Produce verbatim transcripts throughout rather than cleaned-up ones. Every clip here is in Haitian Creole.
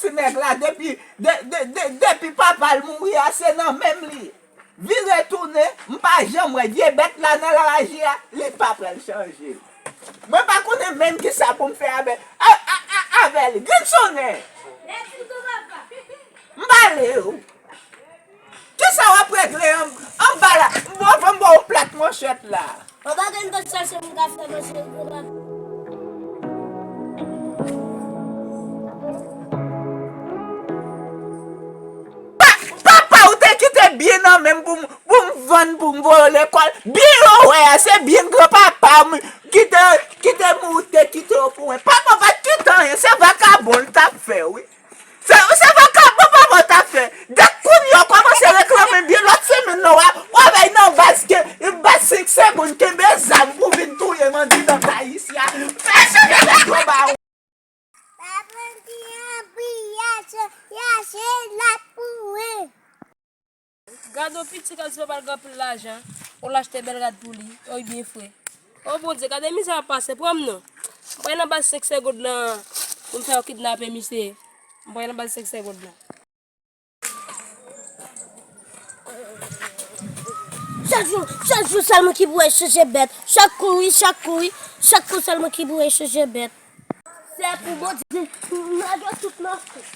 Ti nèg la, depi, de, de, de, depi papa l mouri a, se nan men m li vire tounen, m pa janm wè vye bèt la nan laraje a, li pa pral chanje. Mwen pa konnen menm kisa pou m fè avè, a, a, a, avè li. Grenn sonnen! M pale w. Kisa w ap regle an, anba la? M ba w, m ba w plat manchèt la. Papa gen dòt sèl se m ka fè manje pou papa. Pa, papa ou te kite byen nan men m pou m, pou m vann, pou m voye w lekòl. Byen yo wè a, se byen granpapa m ki te, ki te mouri, te kite yo pou mwen. Papa pa t kite anyen, se vakabon l t ap fè, wi. Se, se vakabon papa w t ap fè. Dèk kounye a w kòmanse reklame byen, lòt semèn nan w a, w a vey nan baz ke, baz senk segonn, kenbe zam pou vin touye m anndidan kay isi a. Fè chanje dèk yo ba ou. Papa di anpil yache, yache la pou mwen. Gade yon piti k ap di papa l gen anpil lajan, ou l achte bèl rad pou li, oy byen fre. O Bondye, gade mizè m ap pase, pran m non. M pral nan baz senk segonn lan pou m fè yon kidnape misye. M pral nan baz senk segonn lan. Chak jou, chak jou sèlman ki pou wè chanje bèt. Chak kou wi, chak kou wi, chak kou sèlman ki pou wè chanje bèt. Se pou Bondye, m lage tout nan fou.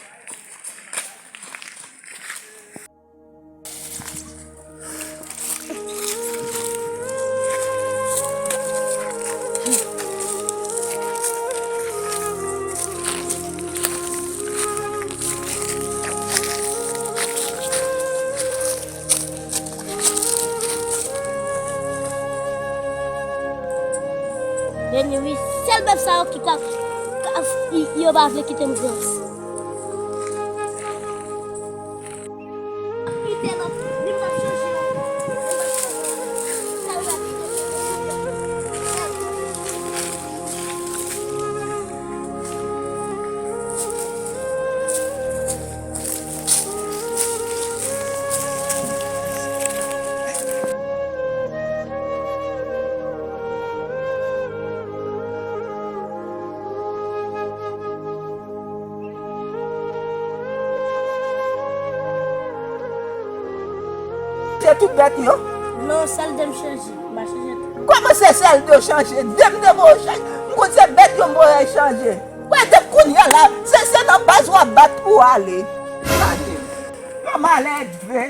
Vini wi, sèl bèf sa yo ki ka, ka, yo pa vle kite m grandi. Se tout bèt yo? Non, sèl de m chanje. M pa chanje tout. Kòman se sèl de w chanje? De m te voye w chanje. M konn se bèt yo m voye chanje. Wè, depi kounye a la, se, se nan baz w ap bat pou w ale. Gade. Yon malèdve.